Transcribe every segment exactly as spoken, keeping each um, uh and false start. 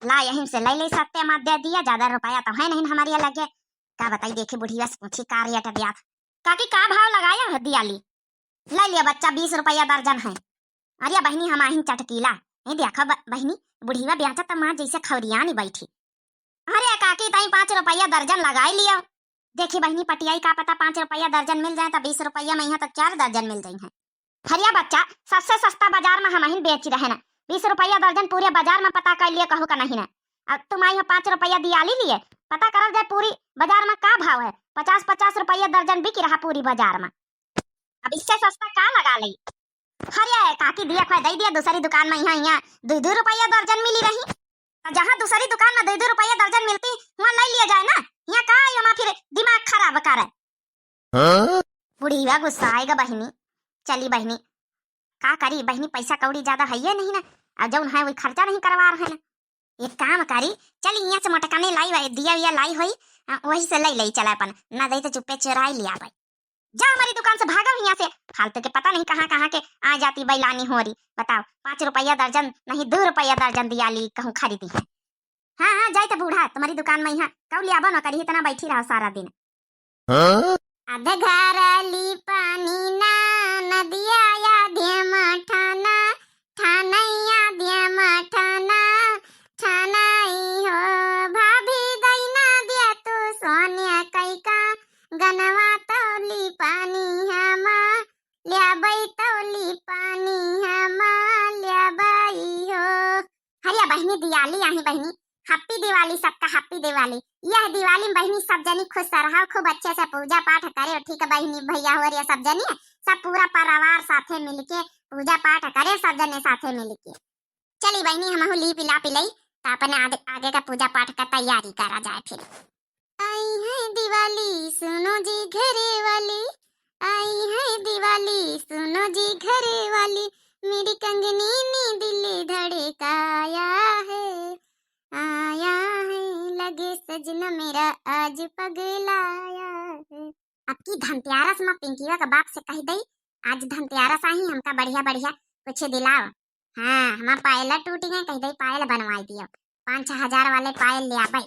ला यहीं से लइ ले, सस्ते मा दे दिया, ज्यादा रुपया तो है नहीं हमारे लगे। का बताई, देखी बुढ़िया से पूछी का रेट दिया। काकी, का भाव लगाया है दियाली? लइ लिया बच्चा, बीस रुपया दर्जन है। अरे बहिनी, हम आहिन चटकीला। ए देखो ब-, बहिनी, बुढ़िया ब्याचा त माँ जैसे खौरियानी बैठी। अरे काकी, ताई पाँच रुपया दर्जन लगाई लियो। देखी बहिनी पटियाई, का पता पाँच रुपया दर्जन मिल जाए त बीस रुपया मा यहाँ त चार दर्जन मिल जाई है। हरिया बच्चा, सबसे सस्ता बाजार मा हमहिन बेची रहे ना, बीस रुपया दर्जन पूरे बाजार मा पता कर लियो, कहू का नहीं ना। अब तुम आई हो पाँच रुपया दियाली लिए, पता करल जाए पूरी बाजार मा का भाव है। पचास पचास रुपया दर्जन बिकी रहा पूरी बाजार मा। अब इससे सस्ता का लगा लई? अरे काकी, दिया खोए दई दिया, दूसरी दुकान मा यहाँ, यहाँ दुई दुई रुपया दर्जन मिली रही। तो जहाँ दूसरी दुकान मा दुई दुई रुपया दर्जन मिलती, वहाँ लइ लिया जाए ना। यहाँ का आई हमा फिर दिमाग खराब करे। हाँ? बुढ़िया गुस्सा आएगा बहिनी। चली बहिनी, का करी बहिनी, पैसा कौड़ी ज्यादा है ये नहीं ना, और जौन है वही खर्चा नहीं करवा रहे ना। एक काम करी, चली यहाँ से मोटकने लाई, वही दिया विया लाई होई, आ, वही से लइ लई चला अपन, ना दई तो चुप्पे चोराई लिया भाई। जा हमारी दुकान से भागा यहाँ से, फालतू के पता नहीं कहाँ कहाँ के आ जाती बैलानी होरी। बताओ, पाँच रुपया दर्जन नहीं, दो रुपया दर्जन दियाली कहूँ खरीदी है। हाँ, हाँ, जाई त बूढ़ा, तुम्हारी दुकान मा यहाँ कौ लियाबो न करी, इतना बैठी रहो सारा दिन। हाँ? आधे घर लीपानी ना, नदिया आधे मा ठाना, ठानैया आधे मा ठाना, ठानई हो भाभी दैना दिया तू सोनिया कैका, गनवा तौली पानी हमा, ल्याबै तौली पानी हमा, ल्याबै हो। हरिया बहिनी दियाली आही बहिनी, happy दिवाली सबका, happy दिवाली। यह दिवाली मा बहिनी सब जनी खुश रहो, खूब अच्छे से पूजा पाठ करे, ठीक है बहिनी, भैया होरिया सब जनी, सब पूरा परिवार साथे मिलके पूजा पाठ करे, सब जने साथे मिलके। चली बहिनी, हमहू ली पिला पिलाई, त अपने आगे, आगे का पूजा पाठ का तैयारी करा जाए फिर। आई है दिवाली सुनो जी घरे वाली, आई है दिवाली सुनो जी घरे वाली, मेरी कंगनी ने दिल धड़काया है, आया है, लगे सजना मेरा आज पगलाया है। अब की धनतेरस मा पिंकिया का बाप से कह दई, आज धनतेरस आही, हमका बढ़िया बढ़िया कुछ दिलाओ। हाँ, हमार पायल टूट गए, कह दई पायल बनवाई दियो, पाँच छह हजार वाले पायल ले आबे।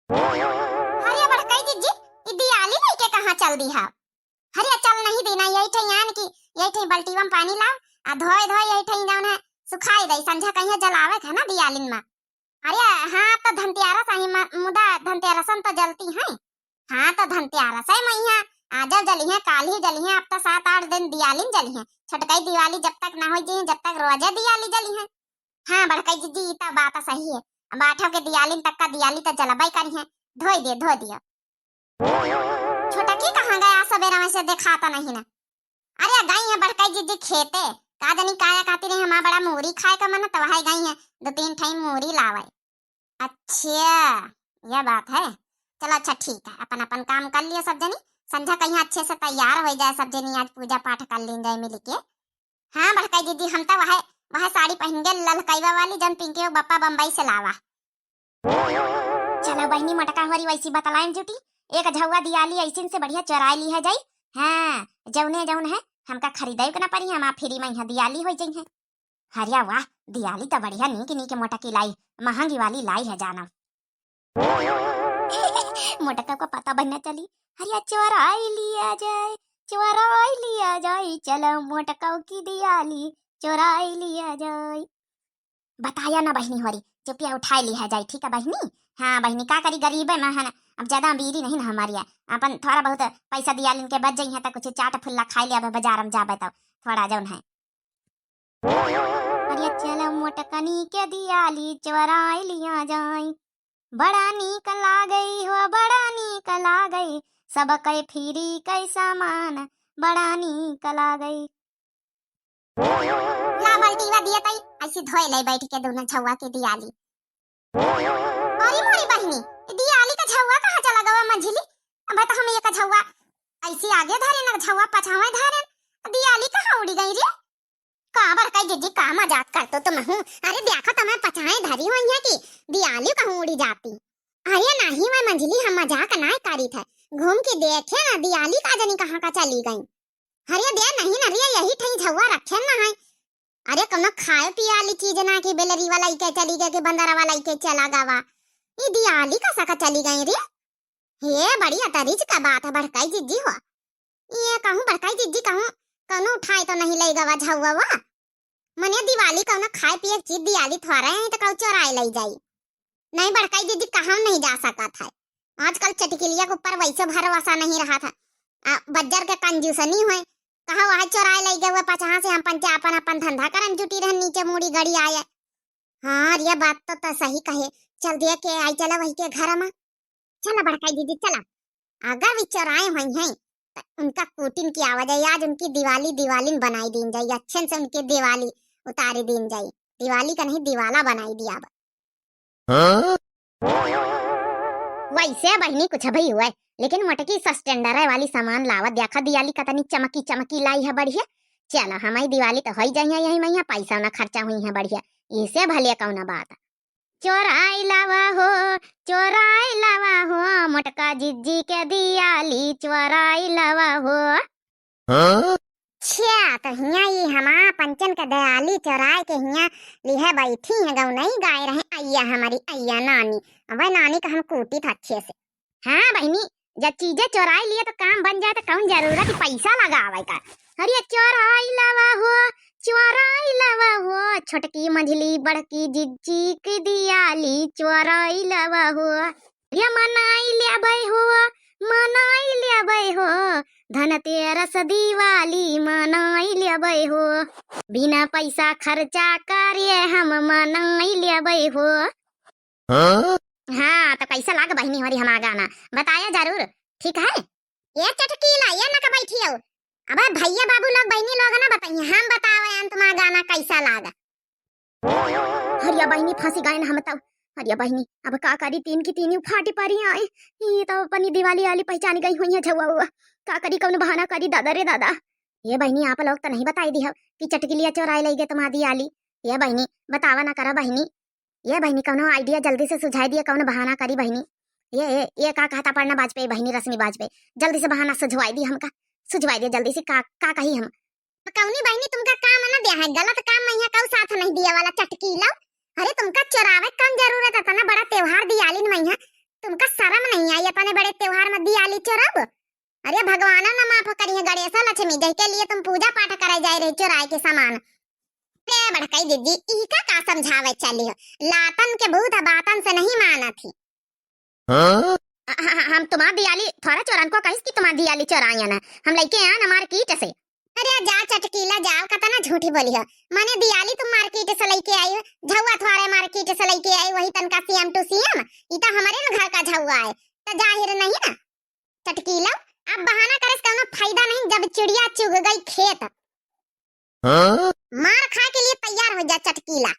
अरे बड़कई जिज्जी, ई दियाली लइके कहाँ चल दी है? अरे चल नहीं देना, यही ठई आन की, यही ठई बल्टीवा मा पानी लाओ, आ धोए धोए यही ठई जौन है सुखाई दई, संझा कहिया जलावे है ना दियालिन मा। अरे हाँ, तो धनतेरस आही म-, मुदा धनतेरसन तो जलती है। हाँ, तो धनतेरस है मैया, आजो जली है, काल्हि जली है, अब तो सात आठ दिन दियालिन जली है। छोटकई दिवाली जब तक ना हो जी, जब तक रोजे दियाली जली है। हाँ बड़कई जिज्जी, ई तो बात सही है। अब आठो के दियालिन तक का दियाली तो जलबई करी है। धोई दे, धो दियो। छोटकी कहाँ गया? सवेरा में से देखाता नहीं ना। अरे गई है बड़कई जिज्जी खेते, का जनी काया कहती रही, हमारा बड़ा मूरी खाए का मन, तो वही गई है दो तीन ठई मूरी लावे। अच्छा, यह बात है। चलो अच्छा ठीक है, अपन अपन काम कर लियो सब जनी, संझा कहिया अच्छे से तैयार हो जाए सब जनी, आज पूजा पाठ कर लीन जाए मिल के। हाँ बड़कई जिज्जी, हम तो वह, वह साड़ी पहन के ललकईवा वाली जौन पिंकी के बप्पा बम्बई से लावा। चलो बहिनी, मोटका होरी वैसी बतलाइन जुटी, एक झौवा दियाली ऐसिन से बढ़िया चोराई ली है जाई। हाँ, जौने जौन है, हमका खरीदे के ना पड़ी, हम आप फ्री में यहाँ दियाली हो जाई है। हरिया वाह, दियाली तो बढ़िया नीक नीक मोटकी लाई, महंगी वाली लाई है जाना। मोटका को पता बनना चली, हरिया चोराई लिया जाए, चोराई लिया जाए, चलो मोटका की दियाली चोराई लिया जाए। बताया ना बहिनी होरी, चुपिया उठाई लिहा जाई, ठीक है बहिनी? हाँ बहिनी, का करी, गरीबे में है ना, अब ज्यादा अमीरी नहीं ना हमारी है, अपन थोड़ा बहुत पैसा दियालिन के बच जाई है तो कुछ चाट फुल्ला खाई ले, अब बाजार में जाबे तो थोड़ा जौन है। अरे चलो मोटकनी के दियाली चोराई लिया जाई, बड़ा नीक लागई हो, बड़ा नीक लागई, सब कई फ्री कई सामान, बड़ा नीक लागई। ला बल्टीवा दिया तई, ऐसी धोए ले बैठ के दोनों झौवा के दियाली। अरे मोरी बहिनी, ई दियाली का झौवा कहाँ चला गवा मंझली? अब तो हम एक झौवा ऐसी आगे धरे न झौवा पछावे धरे, दियाली कहाँ उड़ी गई रे? का बड़कई जिज्जी, का मजाक करतो तुम हूँ? अरे देखो, तुम्हें पछाए धरी हुई है कि दियाली कहूँ उड़ी जाती। अरे नहीं, मैं मंझली हम मजाक ना करी थे, घूम के देखे ना दियाली का जनी कहाँ का चली गई। अरे दे नहीं ना रे, यही ठई झौवा रखे ना है। अरे कौनो खाए पिए वाली चीज ना कि बेलरी वाला इके चली गए कि बंदरा वाला इके चला गवा। ई दियाली का सका चली गई रे। हे बड़ी अतरिज का बात है बड़काई जिज्जी हो। ये कहूँ बड़काई जिज्जी कहूँ कौनो उठाए तो नहीं ले गवा झौवा। मने दिवाली कौनो खाए पिए के चीज दियाली थोड़ा है तो कहूँ चोराए ले जाई। नहीं बड़काई जिज्जी कहाँ नहीं जा सकत है। आजकल चटकिलिया के ऊपर वैसे भरोसा नहीं रहा था। आ, बज्जर के कंजूसनी होए, कहा वह चोराए ले गए हुए पचहा से हम पंचे अपन अपन धंधा करन जुटी रहन नीचे मूड़ी गड़ी आए। हाँ, ये बात तो, तो सही कहे। चल दिया के आई चला वही के घर में। चला बड़काई जिज्जी चला। अगर वी चोराए हुई हैं तो उनका कूटिन की आवाज है, आज उनकी दिवाली दिवालिन बनाई दीन जाई, अच्छे से उनकी दिवाली उतारी दीन जाई। दिवाली का नहीं दिवाला बनाई दिया अब। हाँ? वैसे बहिनी कुछ भी हुए, लेकिन मोटकी सस्टेंडर वाली सामान लावा देखा, दियाली कतनी चमकी चमकी लाई है बढ़िया। चला हमारी दिवाली तो होई जाइए यही महीना, पैसा ना खर्चा हुई है बढ़िया, इसे भले कौना बात। चोराई लावा हो, चोराई लावा हो, मोटका जिज्जी के दियाली चोराई लावा हो। हाँ? छ्या, तो हियाँ ई हमा पंचन के दियाली चोराए के हियाँ लिहे बैठी हैं, गौनई गाए रहे, अइया हमारी, अइया नानी। अब नानी का हम कूटी था अच्छे से। हाँ बहिनी, जब चीजें चोराई लिए तो काम बन जाए तो कौन जरूरत है पैसा लगावे का। अरे चोराई लावा हो, चोराई लावा हो, छोटकी मंझली बड़की जिज्जी की दियाली चोराई लावा हो। अरे मनाई लेबै हो, मनाई लेबै हो, धनतेरस दिवाली मनाई लेबै हो, बिना पैसा खर्चा करे हम मनाई लेबै हो। हाँ? हाँ, तो कैसा लाग बहिनी हमारी हमारा गाना बताया जरूर, ठीक है? ये चटकीला, ये ना का बैठी हो। अब भैया बाबू लोग बहिनी लोग ना बताइए, हम बतावे हैं तुम्हारा गाना कैसा लाग। हरिया बहिनी फंसी गए ना हम तो। हरिया बहिनी, अब का करी, तीन की तीन फाटी परी आए। ये तो अपनी दिवाली वाली पहचानी गई हुई है झौवा हुआ। का करी, कौन बहाना करी दादा रे दादा। ये बहिनी आप लोग तो नहीं बताई दी हो कि चटकिलिया चोराए ले गए तुम्हारी दियाली। ये बहिनी बतावा ना करा बहिनी। ये बहिनी कौनो idea जल्दी से सुझाई दिया, कौनो बहाना करी बहिनी। ये, ये, ये का कहता पड़ना बाजपेयी बहिनी रश्मि बाजपेयी, जल्दी से बहाना सुझवाई दी हमका, सुझवाई दिया जल्दी से, का, का कही हम। कौनी बहिनी तुमका काम न दिया है, गलत काम में यहाँ कऊ साथ नहीं दिया वाला चटकीला। अरे तुमका चोरावे कौन जरूरत है, इतना बड़ा त्योहार दियाली में यहाँ तुमका शर्म नहीं आई, इतने बड़े त्योहार में दियाली चोराब? अरे भगवान न माफ करिए, गणेश लक्ष्मी जय के लिए तुम पूजा पाठ करे जाए रहे चोराए के सामान। ए बड़कई दीदी, ई का, का समझावे चली हो? लातन के भूत बातन से नहीं मानत ही। हाँ? ह-, ह-, ह-, हम तुम्हार दियाली थोड़ा चोरन को कहिस कि तुम्हार दियाली चोरायन है। हम लइके आन मार्केट से। अरे जा चटकीला जाओ, कतना झूठी बोली हो। मने दियाली तुम मार्केट से लइके आई हो, झौवा थोड़े मार्केट से लइके आई, वही तनका same to same। ई तो हमारे न घर का झौवा है, तो जाहिर नहीं ना। चटकीला, अब बहाना करे से कौनो फायदा नहीं, जब चिड़िया चुग गई खेत। हाँ? मार खाए के लिए तैयार हो जा चटकीला।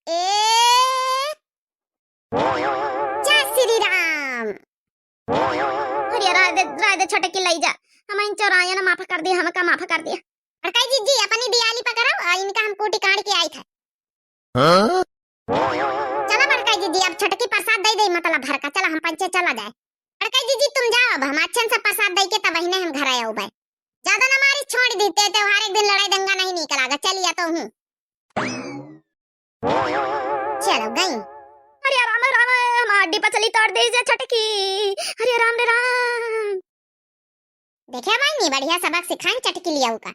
ए, जय श्री राम। अरे राय दे, राय दे छोटे की लई जा, हम इन चोरायन माफ कर दिया, हमका माफ कर दिया। बड़काई जीजी, अपनी दियाली पकड़ो और इनका हम कूटी काट के आई था। हाँ? चला बड़काई जीजी, अब छोटकी प्रसाद दे दे, मतलब भर का, चला हम पंचे चला जाए। बड़काई जीजी तुम जाओ, अब हम अच्छन से प्रसाद दे के तब वही हम घर आए उबे। ज्यादा न मारी, छोड़ दी ते त्योहार, एक दिन लड़ाई दंगा नहीं निकलागा, चलिया तो हूँ। चलो गई। अरे राम राम, हम हड्डी पसली तोड़ दे जे छोटकी। अरे राम रे राम। देखे बहिनी, बढ़िया सबक सिखाइन चटकिलिया का।